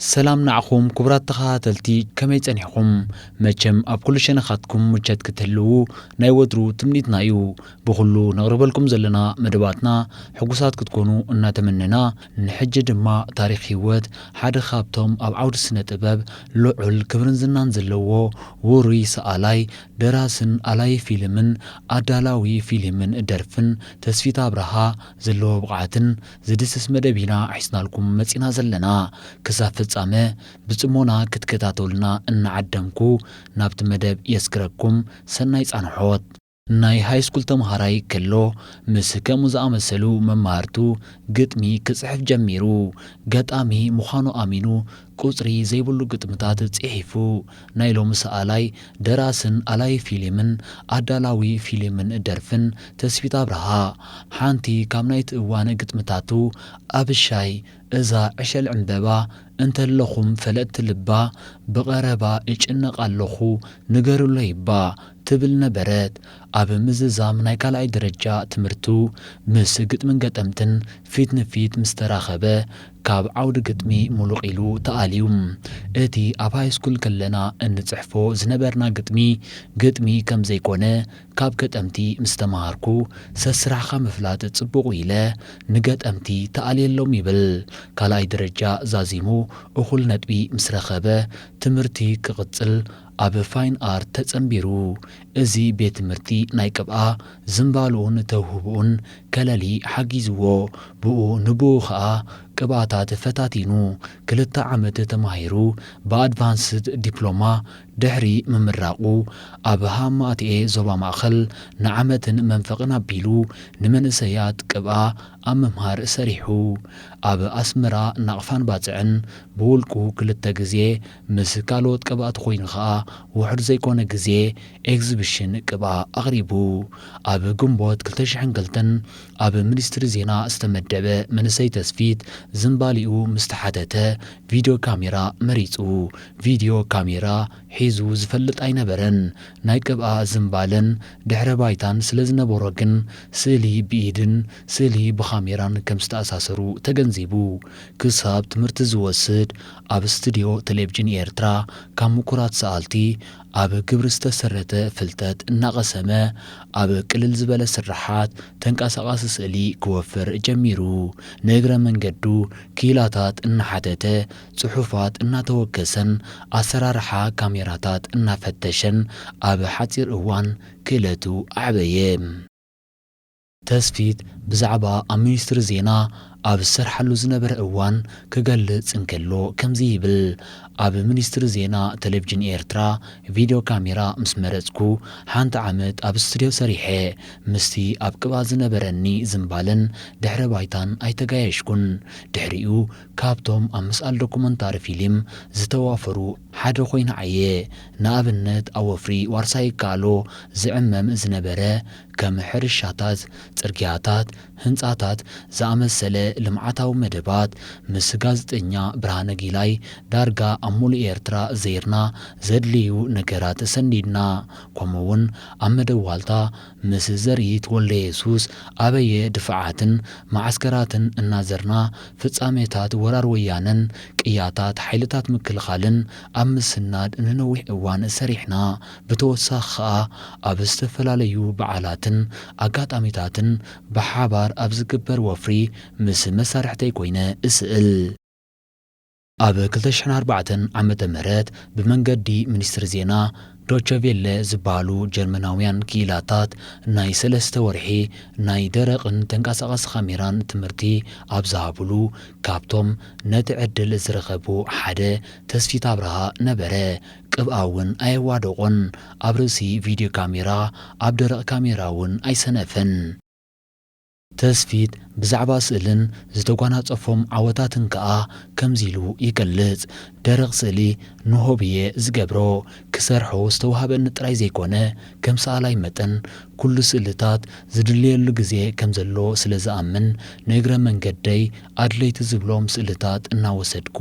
ሰላም ንዓኹም ክቡራት ተኸታተልቲ፣ ከመይ ጸኒሕኹም? መቸም ኣብ ኩሉ ሸነኻትኩም ምቸት ክትህልዉ ናይ ወትሩ ትምኒትና እዩ። ብኹሉ ነቕርበልኩም ዘለና መደባትና ሕጉሳት ክትኮኑ እናተመነና፣ ንሕጂ ድማ ታሪኽ ህይወት ሓደ ካብቶም ኣብ ዓውዲ ስነ ጥበብ ልዑል ክብርን ዝናን ዘለዎ ውሩይ ሰኣላይ፣ ደራስን ኣላይ ፊልምን ኣዳላዊ ፊልምን ደርፍን ተስፊት ኣብርሃ ዘለዎ ብቕዓትን ዝድስስ መደብ ኢና ሒዝናልኩም መጺና ዘለና። ክሳብ ፍጻመ ብጽሞና ክትከታተሉና እናዓደምኩ፣ ናብቲ መደብ የስግረኩም። ሰናይ ጻንሖት። ናይ ሃይስኩል ተምሃራይ ከሎ፣ ምስ ከምኡ ዝኣመሰሉ መማህርቱ ግጥሚ ክጽሕፍ ጀሚሩ። ገጣሚ ምዃኑ ኣሚኑ፣ ቁጽሪ ዘይብሉ ግጥምታት ጽሒፉ። ናይ ሎሚ ሰኣላይ፣ ደራስን ኣላይ ፊልምን ኣዳላዊ ፊልምን ደርፍን ተስፊት ኣብርሃ። ሓንቲ ካብ ናይቲ እዋን ግጥምታቱ፣ ኣብሻይ፣ እዛ ዕሸል ዕምበባ እንተለኹም ፈለጥቲ ልባ፣ ብቐረባ እጭነቕ ኣለኹ፣ ንገሩለይ እባ ትብል ነበረት። ኣብ ምዝዛም ናይ ካልኣይ ደረጃ ትምህርቱ ምስ ግጥምን ገጠምትን ፊት ንፊት ምስ ተራኸበ፣ ካብ ዓውዲ ግጥሚ ሙሉቕ ኢሉ ተኣልዩ። እቲ ኣብ ሃይስኩል ከለና እንጽሕፎ ዝነበርና ግጥሚ፣ ግጥሚ ከም ዘይኮነ ካብ ገጠምቲ ምስ ተማሃርኩ፣ ሰስራሕኻ ምፍላጥ ጽቡቕ ኢለ ንገጠምቲ ተኣልየሎም ይብል። ካልኣይ ደረጃ ዛዚሙ እኹል ነጥቢ ምስ ረኸበ፣ ትምህርቲ ክቕጽል ኣብ ፋይን ኣርት ተጸንቢሩ። እዚ ቤት ትምህርቲ ናይ ቅብኣ ዝንባልኡን ተውህብኡን ከለሊ ሓጊዝዎ። ብኡ ንብኡ ኸኣ ቅብኣታት ፈታቲኑ። ክልተ ዓመት ተማሂሩ ብኣድቫንስድ ዲፕሎማ ድሕሪ ምምራቑ፣ ኣብ ሃማትኤ ዞባ ማእኸል ንዓመትን መንፈቕን ኣቢሉ ንመንእሰያት ቅብኣ ኣብ ምምሃር ሰሪሑ። ኣብ ኣስመራ ናቕፋን ባጽዕን ብውልቁ ክልተ ግዜ፣ ምስ ካልኦት ቀባእቲ ኮይኑ ኸኣ ውሑድ ዘይኮነ ግዜ ኤግዚቢሽን ቅብኣ ኣቕሪቡ። ኣብ ግንቦት ክልተ ሽሕን ክልተን ኣብ ሚኒስትሪ ዜና ዝተመደበ መንእሰይ ተስፊት ዝንባሊኡ ምስ ተሓተተ፣ ቪድዮ ካሜራ መሪጹ። ቪድዮ ካሜራ ሒዙ ዝፈልጥ ኣይነበረን። ናይ ቅብኣ ዝንባለን ድሕረ ባይታን ስለ ዝነበሮ ግን፣ ስእሊ ብኢድን ስእሊ ብኻሜራን ከም ዝተኣሳሰሩ ተገንዚቡ። ክሳብ ትምህርቲ ዝወስድ፣ ኣብ ስቱድዮ ቴሌቪዥን ኤርትራ ካብ ምኩራት ሰኣልቲ ኣብ ግብሪ ዝተሰረተ ፍልጠት እናቐሰመ፣ ኣብ ቅልል ዝበለ ስርሓት ተንቀሳቓሲ ስእሊ ክወፍር ጀሚሩ። ንእግረ መንገዱ ክኢላታት እናሓተተ፣ ጽሑፋት እናተወከሰን ኣሰራርሓ ካሜራታት እናፈተሸን ኣብ ሓጺር እዋን ክእለቱ ኣዕበየ። ተስፊት ብዛዕባ ኣብ ሚኒስትሪ ዜና ኣብ ዝሰርሓሉ ዝነበረ እዋን ክገልጽ እንከሎ ከምዚ ይብል። ኣብ ሚኒስትሪ ዜና ቴሌቪዥን ኤርትራ ቪድዮ ካሜራ ምስ መረጽኩ፣ ሓንቲ ዓመት ኣብ ስቱድዮ ሰሪሐ። ምስቲ ኣብ ቅብኣ ዝነበረኒ ዝንባለን ድሕረ ባይታን ኣይተጋየሽኩን። ድሕሪኡ ካብቶም ኣብ ምስኣል ዶኩመንታሪ ፊልም ዝተዋፈሩ ሓደ ኮይነ ዓየ። ንኣብነት ኣብ ወፍሪ ዋርሳ ይከኣሎ ዝዕመም ዝነበረ፣ ከም ሕርሻታት፣ ጽርግያታት፣ ህንጻታት ዝኣመሰለ ልምዓታዊ መደባት ምስ ጋዜጠኛ ብርሃነ ጊላይ ዳርጋ ኣብ ሙሉእ ኤርትራ ዘይርና ዘድልዩ ነገራት ሰኒድና። ከምኡ'ውን ኣብ መደብ ዋልታ ምስ ዘርኢት ወልደየሱስ ኣበየ ድፋዓትን መዓስከራትን እናዘርና ፍጻሜታት ወራር ወያነን ቅያታት ሓይልታት ምክልኻልን ኣብ ምስናድ ንነዊሕ እዋን ሰሪሕና። ብተወሳኺ ኸኣ ኣብ ዝተፈላለዩ በዓላትን ኣጋጣሚታትን ብሓባር ኣብ ዝግበር ወፍሪ ምስ መሳርሕተይ ኮይነ እስእል። ኣብ ክልተ ሽሕን ኣርባዕተን ዓመተ ምህረት ብመንገዲ ሚኒስትሪ ዜና ዶቸ ቬለ ዝበሃሉ ጀርመናውያን ክኢላታት ናይ ሰለስተ ወርሒ ናይ ደረቕን ተንቀሳቓሲ ካሜራን ትምህርቲ ኣብ ዝሃብሉ፣ ካብቶም ነቲ ዕድል ዝረኸቡ ሓደ ተስፊት ኣብርሃ ነበረ። ቅብኣ እውን ኣየዋደቖን። ኣብ ርእሲ ቪድዮ ካሜራ፣ ኣብ ደረቕ ካሜራ እውን ኣይሰነፈን። ተስፊት ብዛዕባ ስእልን ዝተጓናጸፎም ዓወታትን ከኣ ከምዚ ኢሉ ይገልጽ። ደረቕ ስእሊ ንሆብየ ዝገብሮ፣ ክሰርሖ ዝተዋህበኒ ጥራይ ዘይኮነ፣ ከም ሰኣላይ መጠን ኩሉ ስእልታት ዝድለየሉ ግዜ ከም ዘሎ ስለ ዝኣምን፣ ንእግረ መንገደይ ኣድለይቲ ዝብሎም ስእልታት እናወሰድኩ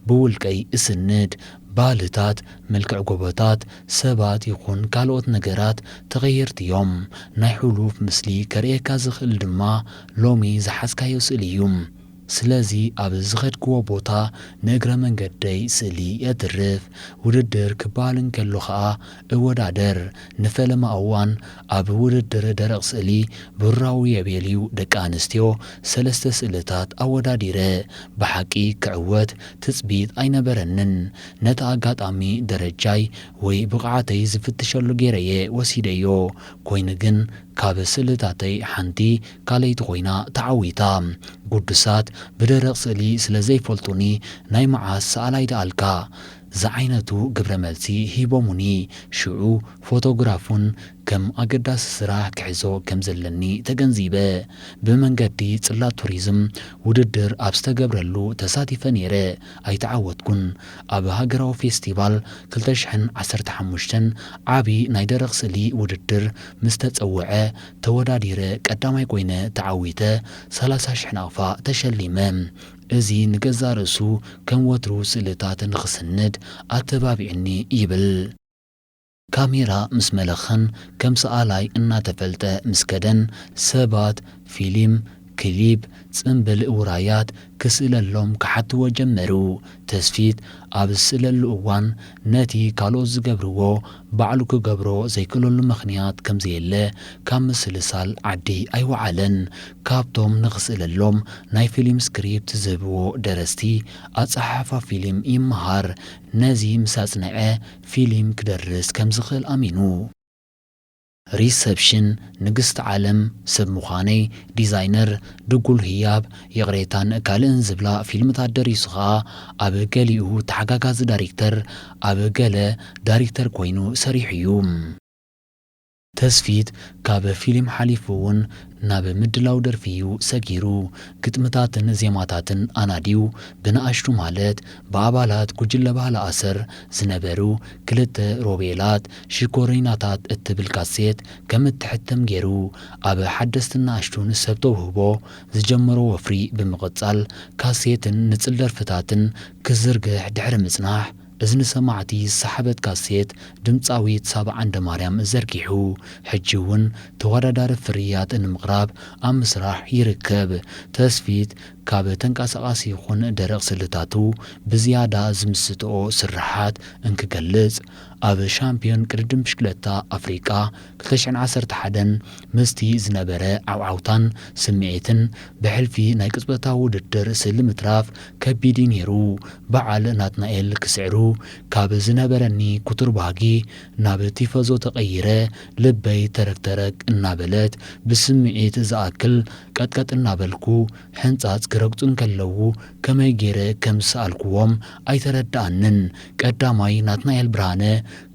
ብውልቀይ እስንድ። ባህልታት፣ መልክዕ ጎቦታት፣ ሰባት ይኹን ካልኦት ነገራት ተቐየርቲ እዮም። ናይ ሕሉፍ ምስሊ ከርእየካ ዝኽእል ድማ ሎሚ ዝሓዝካዮ ስእሊ እዩ። ስለዚ ኣብ ዝኸድክዎ ቦታ ንእግረ መንገደይ ስእሊ የትርፍ። ውድድር ክበሃል እንከሎ ኸኣ እወዳደር። ንፈለማ እዋን ኣብ ውድድር ደረቕ ስእሊ ብሩራዊ የቤልዩ ደቂ ኣንስትዮ ሰለስተ ስእልታት ኣወዳዲረ። ብሓቂ ክዕወት ትጽቢት ኣይነበረንን። ነቲ ኣጋጣሚ ደረጃይ ወይ ብቕዓተይ ዝፍትሸሉ ገይረ'የ ወሲደዮ። ኮይኑ ግን ካብ ስእልታተይ ሓንቲ ካልኣይቲ ኮይና ተዓዊታ። ግዱሳት ብደረቕ ስእሊ ስለ ዘይፈልጡኒ ናይ መዓስ ሰኣላይ ደኣልካ ዝዓይነቱ ግብረ መልሲ ሂቦሙኒ። ሽዑ ፎቶግራፍ እውን ከም ኣገዳሲ ስራሕ ክሕዞ ከም ዘለኒ ተገንዚበ። ብመንገዲ ጽላት ቱሪዝም ውድድር ኣብ ዝተገብረሉ ተሳቲፈ ነይረ። ኣይተዓወትኩን። ኣብ ሃገራዊ ፌስቲቫል ክልተ ሽሕን ዓሰርተ ሓሙሽተን ዓቢ ናይ ደረቕ ስእሊ ውድድር ምስ ተጸውዐ ተወዳዲረ ቀዳማይ ኮይነ ተዓዊተ ሰላሳ ሽሕ ናቕፋ ተሸሊመ። እዚ ንገዛእ ርእሱ ከም ወትሩ ስእልታት ንኽስንድ ኣተባቢዕኒ ይብል። ካሜራ ምስ መለኸን ከም ሰኣላይ እናተፈልጠ ምስ ከደን ሰባት ፊልም፣ ክሊፕ፣ ጽምብል ውራያት ክስእለሎም ክሓትዎ ጀመሩ። ተስፊት ኣብ ዝስእለሉ እዋን ነቲ ካልኦት ዝገብርዎ ባዕሉ ክገብሮ ዘይክእለሉ ምኽንያት ከም ዘየለ ካብ ምስልሳል ዓዲ ኣይወዓለን። ካብቶም ንኽስእለሎም ናይ ፊልም ስክሪፕት ዝህብዎ ደረስቲ ኣጸሓሕፋ ፊልም ይመሃር። ነዚ ምስ ኣጽንዐ ፊልም ክደርስ ከም ዝኽእል ኣሚኑ። ሪሰፕሽን፣ ንግስቲ ዓለም፣ ሰብ ምዃነይ፣ ዲዛይነር፣ ድጉል ህያብ፣ ይቕሬታን ካልእን ዝብላ ፊልምታት ደሪሱ ኸኣ ኣብ ገሊኡ ተሓጋጋዚ ዳይሬክተር፣ ኣብ ገለ ዳይሬክተር ኮይኑ ሰሪሑ እዩ። ተስፊት ካብ ፊልም ሓሊፉ እውን ናብ ምድላው ደርፊ እዩ ሰጊሩ። ግጥምታትን ዜማታትን ኣናድዩ ብንኣሽቱ ማለት ብኣባላት ጉጅለ ባህሊ ኣሰር ዝነበሩ ክልተ ሮቤላት ሽኮሪናታት እትብል ካሴት ከም እትሕተም ገይሩ። ኣብ ሓደስትን ንኣሽቱን ሰብ ተውህቦ ዝጀመሮ ወፍሪ ብምቕጻል ካሴትን ንጽል ደርፍታትን ክዝርግሕ ድሕሪ ምጽናሕ፣ እዝኒ ሰማዕቲ ዝሰሓበት ካሴት ድምጻዊት ሳባ ዓንደማርያም ዘርጊሑ፣ ሕጂ እውን ተወዳዳሪ ፍርያት ንምቕራብ ኣብ ምስራሕ ይርከብ። ተስፊት ካብ ተንቀሳቓሲ ይኹን ደረቕ ስልታቱ ብዝያዳ ዝምስጥኦ ስርሓት እንክገልጽ፣ ኣብ ሻምፒዮን ቅድድም ብሽክለታ ኣፍሪቃ ክልተ ሽሕን ዓሰርተ ሓደን ምስቲ ዝነበረ ዓውዓውታን ስምዒትን ብሕልፊ ናይ ቅጽበታዊ ውድድር ስእሊ ምትራፍ ከቢድ እዩ ነይሩ። በዓል ናትናኤል ክስዕሩ ካብ ዝነበረኒ ክቱር ባህጊ ናብ ቲፈዞ ተቐይረ፣ ልበይ ተረግተረግ እናበለት ብስምዒት ዝኣክል ቀጥቀጥ እናበልኩ ሕንጻጽ ክረግጹ እንከለዉ ከመይ ገይረ ከም ዝሰኣልክዎም ኣይተረድኣንን። ቀዳማይ ናትናኤል ብርሃነ፣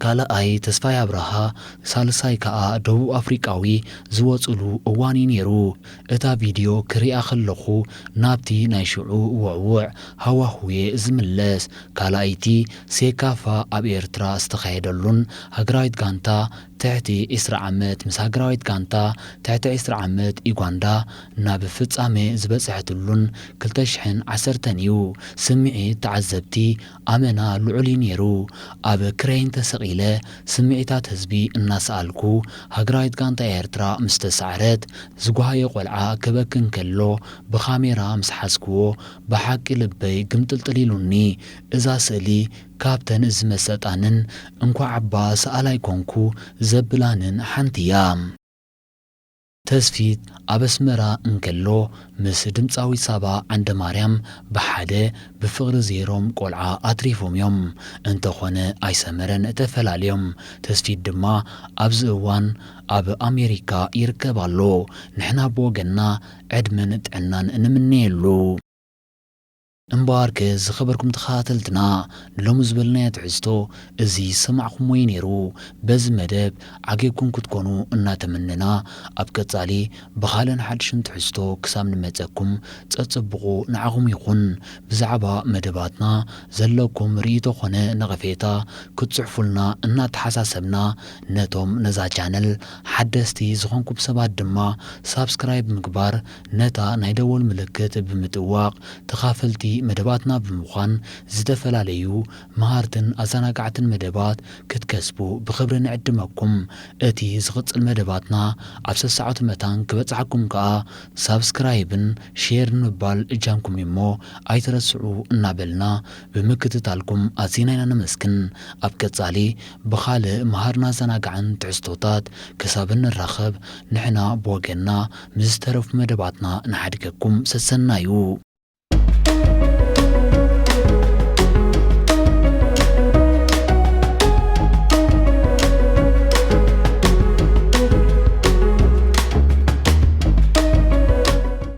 ካልኣይ ተስፋይ ኣብርሃ፣ ሳልሳይ ከኣ ደቡብ ኣፍሪቃዊ ዝወጹሉ እዋን እዩ ነይሩ። እታ ቪድዮ ክሪኣ ከለኹ ናብቲ ናይ ሽዑ ውዕዉዕ ሃዋህው'የ ዝምለስ። ካልኣይቲ ሴካፋ ኣብ ኤርትራ ዝተኻየደሉን ሃገራዊት ጋንታ ትሕቲ ዕስራ ዓመት ምስ ሃገራዊት ጋንታ ትሕቲ ዕስራ ዓመት ዩጋንዳ ናብ ፍጻመ ዝበጽሐትሉን ክልተ ሽሕን ዓሰርተን እዩ። ስምዒት ተዓዘብቲ ኣመና ልዑል እዩ ነይሩ። ኣብ ክሬን ተሰቒለ ስምዒታት ህዝቢ እናሰኣልኩ ሃገራዊት ጋንታ ኤርትራ ምስ ተሳዕረት ዝጓሃየ ቆልዓ ክበኪ እንከሎ ብኻሜራ ምስ ሓዝክዎ ብሓቂ ልበይ ግምጥልጥል ኢሉኒ። እዛ ስእሊ ካብተን ዝመሰጣንን እንኳዕ እባ ሰኣላይ ኮንኩ ዘብላንን ሓንቲ እያ። ተስፊት ኣብ ኣስመራ እንከሎ ምስ ድምጻዊት ሳባ ዓንደማርያም ብሓደ ብፍቕሪ ዘይሮም ቆልዓ ኣትሪፎም እዮም። እንተኾነ ኣይሰመረን፣ ተፈላልዮም። ተስፊት ድማ ኣብዚ እዋን ኣብ ኣሜሪካ ይርከብ ኣሎ። ንሕና ብወገንና ዕድመን ጥዕናን ንምነየሉ። እምበኣርከ ዝኸበርኩም ተኸታተልትና፣ ንሎሚ ዝበልናዮ ትሕዝቶ እዚ ዝሰማዕኩምዎ እዩ ነይሩ። በዚ መደብ ዓጊብኩም ክትኮኑ እናተመነና፣ ኣብ ቀጻሊ ብኻልእን ሓድሽን ትሕዝቶ ክሳብ ንመጸኩም ጸጽብቑ ንዓኹም ይኹን። ብዛዕባ መደባትና ዘለኩም ርእይቶ ኾነ ነቐፌታ ክትጽሕፉልና እናተሓሳሰብና፣ ነቶም ነዛ ቻነል ሓደስቲ ዝኾንኩም ሰባት ድማ ሳብስክራይብ ምግባር፣ ነታ ናይ ደወል ምልክት ብምጥዋቕ ተኻፈልቲ መደባትና ብምዃን ዝተፈላለዩ መሃርትን ኣዘናጋዕትን መደባት ክትከስቡ ብኽብሪ ንዕድመኩም። እቲ ዝቕጽል መደባትና ኣብ ሰሳዖት መታን ክበጽሓኩም ከኣ ሳብስክራይብን ሼር ንምባል እጃምኩም እሞ ኣይትረስዑ እናበልና ብምክትታልኩም ኣዚና ኢና ነመስግን። ኣብ ቀጻሊ ብኻልእ መሃርን ኣዘናጋዕን ትሕዝቶታት ክሳብ እንራኸብ ንሕና ብወገንና ምስ ዝተረፉ መደባትና ንሓድገኩም ሰሰናዩ።